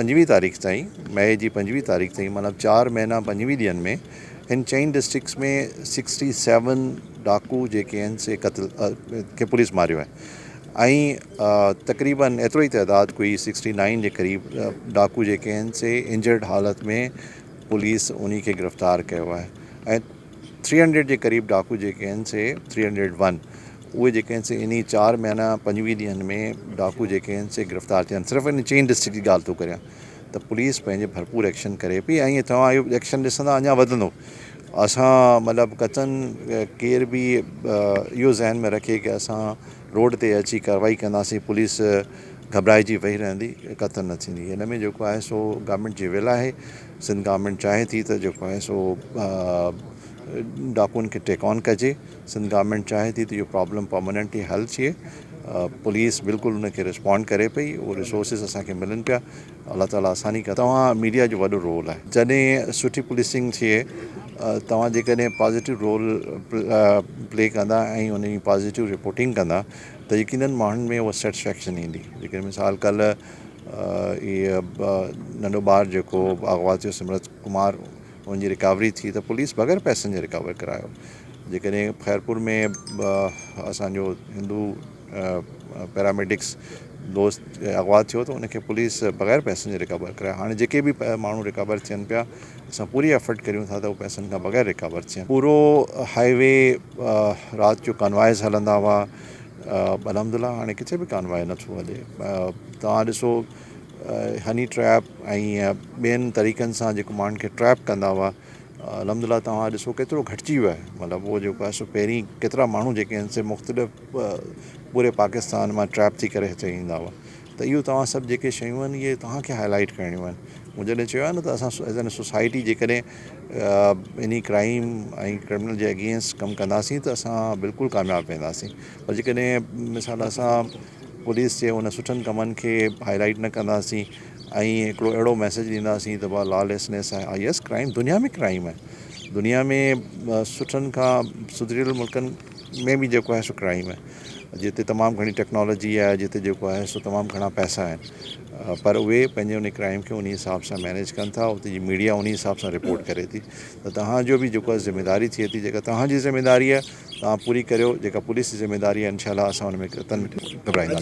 25 تاريخ تائين، مئي جي 25 تاريخ تائين معنيٰ چار مهينا 25 ڏينهن ۾ هن چئن ڊسٽرڪٽس ۾ سڪسٽي سيون ڊاڪو جيڪي آهن سي قتل کي پوليس ماريو آهي ۽ تقريبن ايترو ئي تعداد ڪوئي سڪسٽي نائن جي قريب ڊاڪو جيڪي آهن سي انجرڊ حالت ۾ پوليس انهي کي گرفتار ڪيو آهي ۽ ٿري هنڊريڊ جي قريب ڊاڪو جيڪي آهن سي ٿري هنڊريڊ ون اهي جيڪي آهن سي انهي چار مهينا 25 ڏينهن ۾ ڊاڪو جيڪي آهن سي گرفتار ٿيا آهن. صرف انهي چئن ڊسٽرڪٽ جي ڳالهه ٿو ڪريان ته پوليس پنهنجي ڀرپور ايڪشن ڪري پئي ۽ توهان اهو ايڪشن ڏسندا اڃا وڌندو. اسان مطلب قطعن ڪير به اهو ذهن ۾ رکي ڪي اسان روڊ تي اچي ڪارروائي ڪنداسين پوليس گهٻرائجي ويهي رهندي، قطعن نه ٿيندي. هن ۾ جيڪو آهي سو گورنمينٽ جي ول آهي. سنڌ گورنمينٽ چاهي ٿي ته جيڪو آهي سو ڊاڪوئن کي ٽيڪ آن ڪجي. سنڌ گورنمينٽ چاهي ٿي ته اهو پرابلم پرمانينٽلي حل ٿئي. پوليس بلڪل ان کي رسپانڊ ڪري پئي. اهو ريسورسز اسان کي ملن پيا. الله تعالي آساني ڪندو. توهان ميڊيا جو وڏو رول آهي. جڏهن سٺي پوليسنگ ٿئي توهان جيڪڏهن پازيٽو رول پلي ڪندا ۽ ان جي پازيٽو رپورٽنگ ڪندا ته يقينن ماڻهن ۾ اها سيٽسفيڪشن ايندي. جيڪڏهن مثال ڪلهه هي ننڍو ٻار جيڪو اغوا ٿيو سمرت ڪمار ان جي رڪاوري ٿي ته پوليس بغير پئسن جي رڪاور ڪرايو. جيڪڏهن خيرپور ۾ اسان جو هندو پيراميڊڪس دوست اغوا ٿيو ته ان کي پوليس بغير پئسن جي رڪاور ڪرايو. هاڻي جيڪي به ماڻهو رڪاور ٿين پيا اسان پوري ايفرٽ ڪريون ٿا ته هو پئسن کان بغير رڪاور ٿين. پورو هائي وي رات جو ڪانوائز هلندا هئا، الحمدلله هاڻي ڪٿي به ڪانوائي نٿو هلي. توهان ڏسو هني ٽريپ ۽ ٻين طريقن سان جيڪو ماڻهن کي ٽريپ ڪندا هئا، الحمدلله توهان ڏسو ڪيترو گهٽجي ويو آهي. مطلب اهو جيڪو آهي سو پهرين ڪيترا ماڻهو جيڪي آهن سي مختلف پوري پاڪستان مان ٽريپ ٿي ڪري هتي ايندا هئا. ته اهو توهان سڀ جيڪي شيون آهن اهي توهان کي هائي لائيٽ ڪرڻيون آهن. مون جڏهن چيو آهي نه ته اسان ايز اين سوسائٽي جيڪڏهن انهي ڪرائيم ۽ ڪرمنل جي اگينسٽ ڪم ڪنداسين ته اسان بلڪل ڪامياب وينداسين. پر جيڪڏهن مثال اسان پوليس جي ان سٺن ڪمن کي هائي لائيٽ نه ڪنداسين ۽ هڪڙو اهڙو ميسيج ڏينداسين ته لا ليسنيس آهي، يس ڪرائيم دنيا ۾ ڪرائيم آهي، دنيا ۾ سٺن کان سڌريل ملڪن ۾ به جيڪو آهي سو ڪرائيم آهي، جتي تمام گهڻي ٽيڪنالاجي آهي، جتي جيڪو آهي سو تمام گهڻا پئسا آهن، پر اهي پنهنجي ان ڪرائيم کي ان حساب سان مينيج ڪن ٿا، اتي جي ميڊيا ان حساب سان رپورٽ ڪري ٿي ته توهان جو به جيڪو آهي ذميداري ٿئي ٿي، جيڪا توهان جي ذميداري آهي توهان پوري ڪريو، جيڪا پوليس جي ذميداري آهي انشاء الله اسان ان ۾ قطعن گهٻرائينداسين.